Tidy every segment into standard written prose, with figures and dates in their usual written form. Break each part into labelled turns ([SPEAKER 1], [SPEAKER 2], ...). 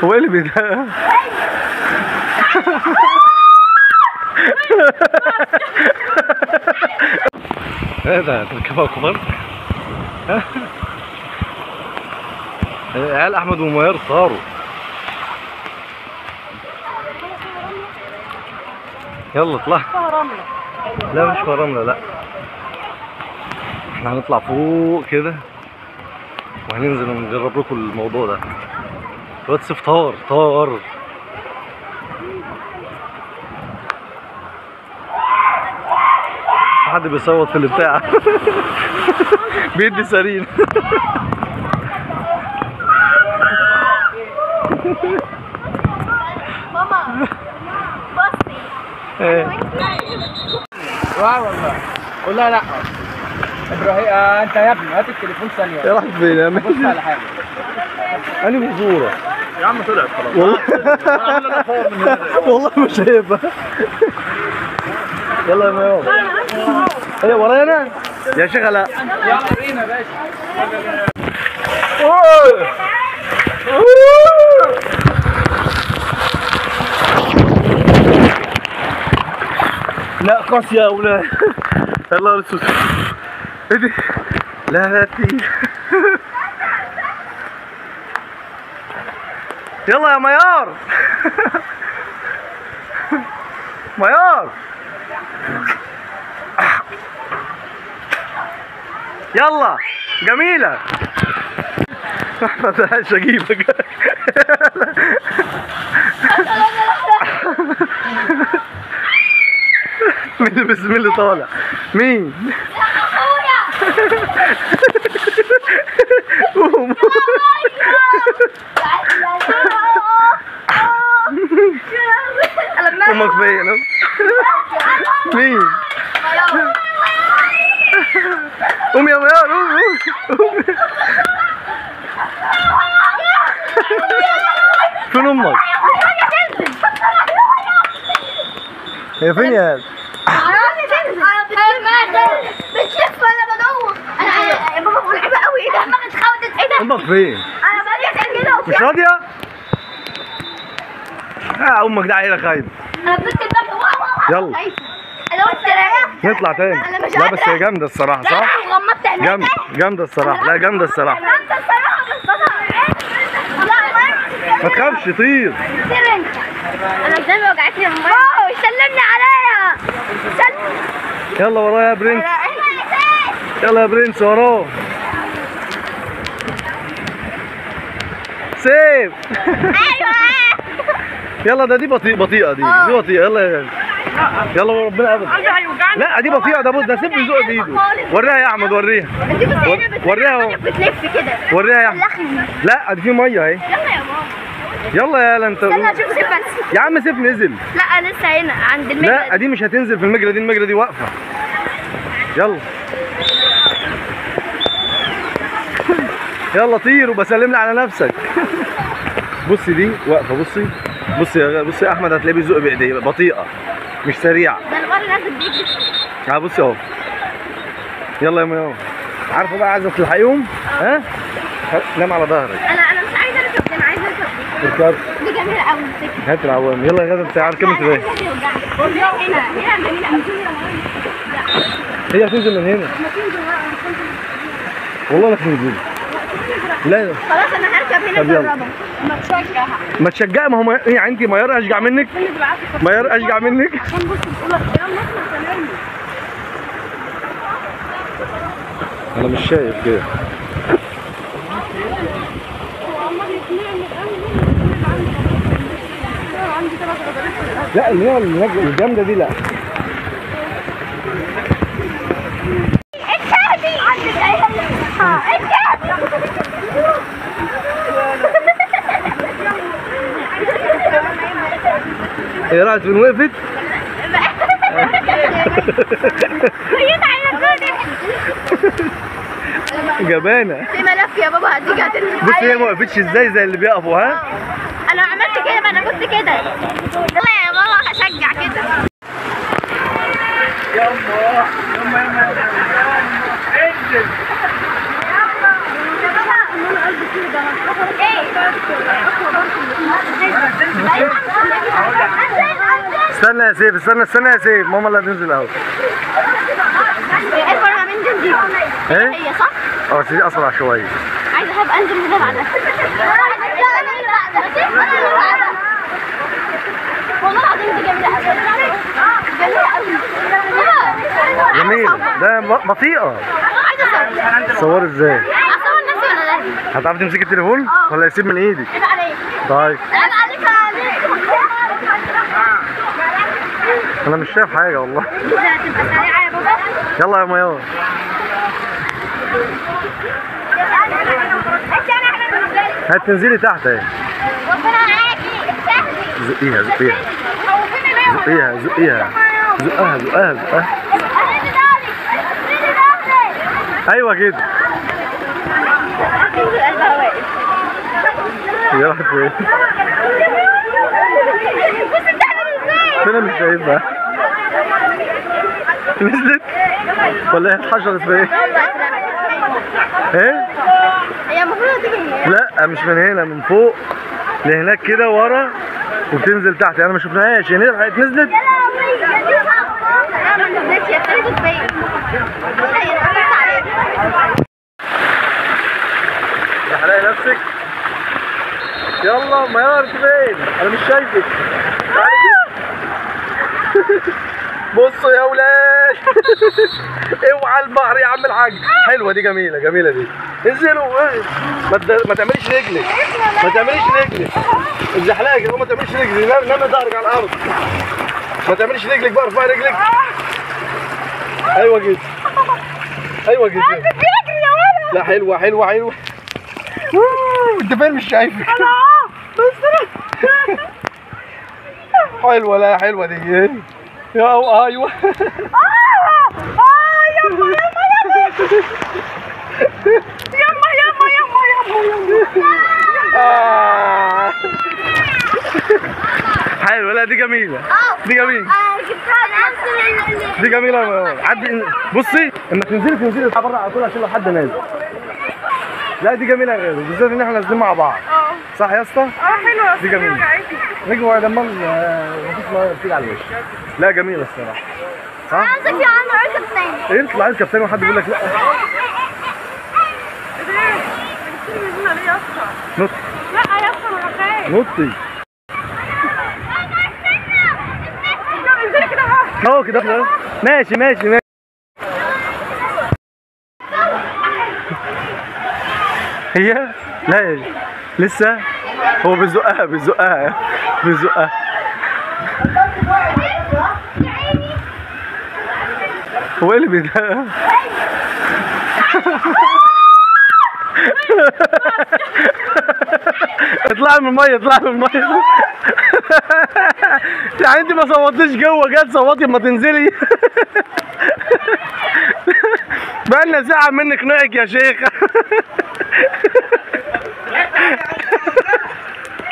[SPEAKER 1] هو ايه اللي بيده؟ ايه ده؟ تركبها كبار؟ عيال احمد وميار صاروا. يلا اطلع. لا مش فيها رملة، لا احنا هنطلع فوق كده وهننزل ونجرب لكم الموضوع ده. الواد سيف طار طار. حد بيصوت في البتاع. بيدي سرين.
[SPEAKER 2] ماما بصي.
[SPEAKER 1] ايه
[SPEAKER 3] والله قول لها لا. ابراهيم انت يا ابني هات التليفون ثانية.
[SPEAKER 1] يا راح فين يا عم؟
[SPEAKER 3] بص على حاجة.
[SPEAKER 1] انا صوره
[SPEAKER 4] يا عم طلعت خلاص
[SPEAKER 1] والله. والله مش شايفها. يلا يا ميار. ايه ورايا انا؟ يا شيخ لا.
[SPEAKER 3] يلا بينا يا باشا.
[SPEAKER 1] لا قاسية يا اولاد. يلا رسول. ايه دي؟ لا لا تقيل. يلا يا ميار. ميار يلا جميلة. ما تلحقش اجيبك. مين اللي بسم الله طالع؟ مين؟ قوم. امك فين؟ مين؟ قوم يا ميار قوم قوم. فين امك؟ هي فين يا هاد؟
[SPEAKER 2] بتلف وانا بدور. انا يا بابا مرعبة قوي. ايه ده؟ دماغي اتخوتت. ايه ده؟
[SPEAKER 1] امك فين؟
[SPEAKER 2] انا بقيت كده.
[SPEAKER 1] مش راضية؟ امك ده عيله خايبة.
[SPEAKER 2] انا فضلت الباب.
[SPEAKER 1] يلا
[SPEAKER 2] انا قلت
[SPEAKER 1] نطلع تاني. لا بس هي جامدة الصراحة صح؟
[SPEAKER 2] غمضت عينيا.
[SPEAKER 1] جامدة جامدة الصراحة. لا جامدة الصراحة.
[SPEAKER 2] جامدة الصراحة بس
[SPEAKER 1] ما تخافش طير.
[SPEAKER 2] طير انت. انا قدامي وجعتني المية. سلمني عليا. سلم.
[SPEAKER 1] يلا ورايا يا برنس. يلا يا برنس وراه. سيف.
[SPEAKER 2] ايوه.
[SPEAKER 1] يلا ده دي بطيئه بطيئه دي بطيئه. يلا يا يلا وربنا ابدا. لا دي بطيئه. ده بص ده سيف بيزق بايده. وريها يا احمد وريها.
[SPEAKER 2] انت بصي هنا
[SPEAKER 1] وريها
[SPEAKER 2] بتلف كده.
[SPEAKER 1] وريها يا احمد. لا دي في مية اهي.
[SPEAKER 2] يلا يا ماما.
[SPEAKER 1] يلا يا انت.
[SPEAKER 2] استنى اشوف سيف بس.
[SPEAKER 1] يا عم سيف نزل.
[SPEAKER 2] لا لسه هنا عند المجرى.
[SPEAKER 1] لا دي مش هتنزل في المجرى دي، المجرى دي واقفة. يلا يلا طير وبسلم لي على نفسك. بصي دي واقفة. بصي بصي يا بصي يا احمد هتلاقيه بيزق بايديه بطيئه مش سريعة.
[SPEAKER 2] ده الواد نازل بيجري.
[SPEAKER 1] اه بصي اهو. يلا يا ميار. عارفه بقى عايزه تلحقيهم؟ ها؟ نام على ظهرك.
[SPEAKER 2] انا مش عايزه اركب دي، انا عايزه اركب دي.
[SPEAKER 1] اركب
[SPEAKER 2] دي جميلة قوي.
[SPEAKER 1] هات العوام. يلا يا غدا انت عارف كلمة ايه؟
[SPEAKER 2] هنا هنا جميلة قوي.
[SPEAKER 1] هي هتنزل من هنا. والله لا تنزل. لا
[SPEAKER 2] خلاص انا هركب هنا اجربها.
[SPEAKER 5] ما تشجع.
[SPEAKER 1] ما تشجع. ما هو ايه عندي ميار اشجع منك؟ ميار اشجع منك؟
[SPEAKER 5] عشان بص بتقول لك يلا احنا تمام.
[SPEAKER 1] انا مش شايف كده. لا اللي هي الجامدة دي لا. هي راحت فين؟ وقفت؟ جبانه.
[SPEAKER 2] في ملف يا بابا هتيجي هتنزل.
[SPEAKER 1] بص هي ما وقفتش ازاي زي اللي بيقفوا. ها؟
[SPEAKER 2] انا عملت كده، ما انا كنت كده. يلا يا بابا هشجع كده.
[SPEAKER 3] يلا يلا يلا انزل.
[SPEAKER 2] يا بابا انا قلبي كده. ايه؟
[SPEAKER 1] استنى يا سيف، استنى استنى يا سيف، ماما اللي هتنزل الاول.
[SPEAKER 2] ايه الفرق ما بين دي ودي؟
[SPEAKER 1] ايه؟
[SPEAKER 2] هي صح؟
[SPEAKER 1] اه بس دي اسرع شوية.
[SPEAKER 2] عايزه احب انزل من هنا بعدها. والله العظيم دي جميلة قوي، جميلة قوي.
[SPEAKER 1] جميلة، ده بطيئه.
[SPEAKER 2] عايزه اصور.
[SPEAKER 1] تصوري ازاي؟
[SPEAKER 2] اصور نفسي ولا لا؟
[SPEAKER 1] هتعرفي تمسكي التليفون ولا يسيب من ايدك؟
[SPEAKER 2] عيب عليك.
[SPEAKER 1] طيب
[SPEAKER 2] عيب عليك.
[SPEAKER 1] انا مش شايف حاجة والله.
[SPEAKER 2] هتبقى سريعة يا بابا.
[SPEAKER 1] يلا يا ميار. هتنزلي تحت اهي.
[SPEAKER 2] ربنا معاكي، استهدي.
[SPEAKER 1] زقيها زقيها زقيها زقيها زقها زقها زقها. ايوه كده. يا راحت فين؟ فين؟ مش شايفها. نزلت ولا هي اتحشرت فين؟ ايه؟
[SPEAKER 2] هي المفروض تيجي من هنا.
[SPEAKER 1] لا مش من هنا، من فوق لهناك كده ورا وبتنزل تحت. انا ما شفناهاش، هي نزلت؟
[SPEAKER 2] لا ما نزلتش، هي بتنزل فين؟ هلاقي
[SPEAKER 1] نفسك. يلا ميار انت فين؟ انا مش شايفك. بصوا يا ولاد. اوعى البحر يا عم الحاج. حلوة دي، جميلة جميلة دي. انزلوا، ما تعمليش رجلك، ما تعمليش رجلك، الزحلقه كده، ما تعمليش رجلك، نام ظهرك على الارض. ما تعمليش رجلك بقى، ارفعي رجلك. ايوه كده، ايوه كده. لا حلوة حلوة حلوة. انت فين؟ مش شايفك.
[SPEAKER 5] انا بس
[SPEAKER 1] حلوة. لا حلوة دي. يا ايوه.
[SPEAKER 5] يما يما يما يما يما يما.
[SPEAKER 1] حلوة. لا دي جميلة، دي جميلة، دي جميلة. عدي بصي، اما تنزلي تنزلي بره على طول عشان لو حد نازل. لا دي جميلة يا غالي، بالذات ان احنا نازلين مع بعض. صح يا اسطى؟
[SPEAKER 5] حلوة
[SPEAKER 1] دي جميلة. رجعوا لما مفيش مية بتيجي على الوش. لا جميلة الصراحة. صح؟
[SPEAKER 2] عايزك يا عم اركب تاني.
[SPEAKER 1] ايه اطلع اركب تاني وحد بيقول لك لا.
[SPEAKER 5] ايه؟ بتنزلنا ليه يا اسطى؟
[SPEAKER 1] نط.
[SPEAKER 5] لا يا اسطى انا خايف.
[SPEAKER 1] نطي.
[SPEAKER 5] انزلي كده بقى.
[SPEAKER 1] اهو كده. ماشي ماشي ماشي. هي؟ لا لسه هو بيزقها بيزقها بيزقها. هو ايه اللي بيزقها؟ اطلعي من المية، اطلعي من المية. يعني انت ما صوتيش جوه، جت صوتي اما تنزلي. بقالنا ساعة منك نقك يا شيخ.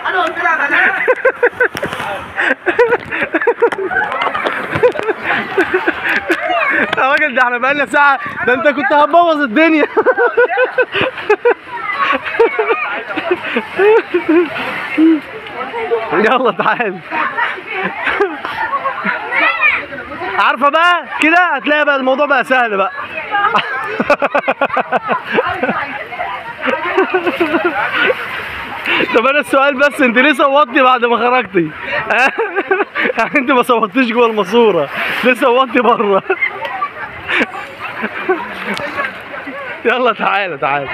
[SPEAKER 3] انا قلت لها بلاش.
[SPEAKER 1] يا راجل ده احنا بقالنا ساعة، ده انت كنت هتبوظ الدنيا. يلا تعال. عارفة بقى كده هتلاقي بقى الموضوع بقى سهل بقى. طب انا السؤال بس، انت ليه صوتي بعد ما خرجتي؟ يعني انت ما صوتيش جوه الماسورة، ليه صوتي بره؟ يلا تعالى تعالى.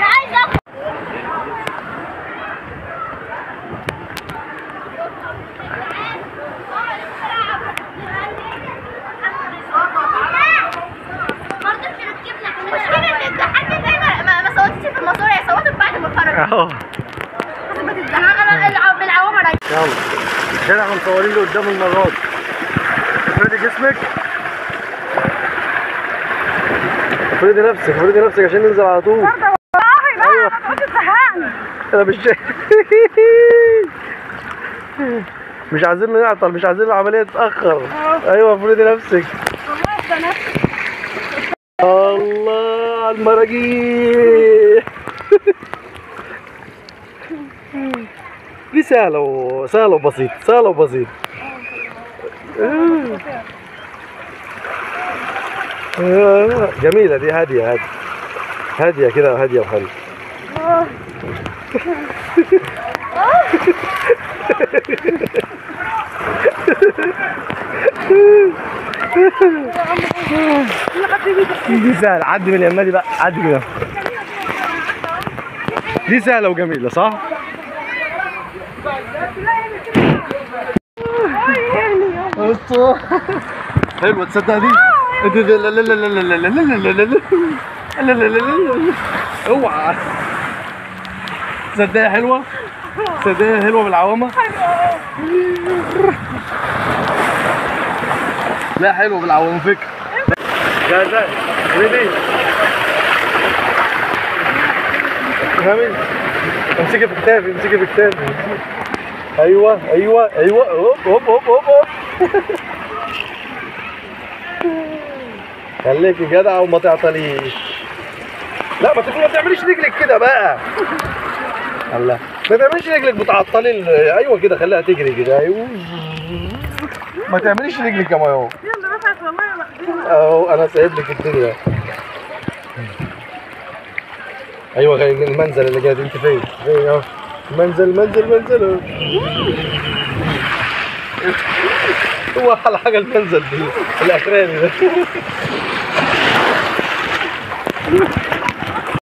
[SPEAKER 1] اهو يلا عشان احنا مصورين اللي قدام المرة دي. افردي جسمك، افردي نفسك، افردي نفسك عشان ننزل على طول.
[SPEAKER 5] والله بقى. ايوه ما تقعدش تزهقني.
[SPEAKER 1] انا مش مش عايزين نعطل، مش عايزين العملية تتاخر. ايوه افردي نفسك.
[SPEAKER 5] والله نفسك.
[SPEAKER 1] الله على المراجيح. دي سهلة وسهلة وبسيطة، سهلة وبسيطة. جميلة دي، هادية هادية هادية كده، هادية وحلوة. دي سهلة، عدي من اليمة دي بقى، عدي من اليمة دي، سهلة وجميلة صح؟ حلوة تصدق دي؟ لا لا لا لا لا لا لا لا لا لا لا لا، اوعى. تصدقي حلوة؟ تصدقي حلوة بالعوامة؟ لا حلوة بالعوامة فكرة. جاهزة؟ ريدي؟ فاهمين؟ امسكي في كتافي، امسكي في كتافي. ايوه ايوه ايوه، هوب هوب هوب هوب هوب. خليكي جدعة وما تعطليش. لا ما تعمليش رجلك كده بقى. الله، ما تعمليش رجلك بتعطلي. ايوه كده، خليها تجري كده. ايوه ما تعمليش رجلك يا مايو.
[SPEAKER 5] يلا رفعت والله يا محدود.
[SPEAKER 1] اهو انا سايب لك الدنيا. ايوه المنزل اللي جاي، انت فين؟ فين اهو منزل منزل منزل. هو احلى حاجة المنزل دي الاخراني ده.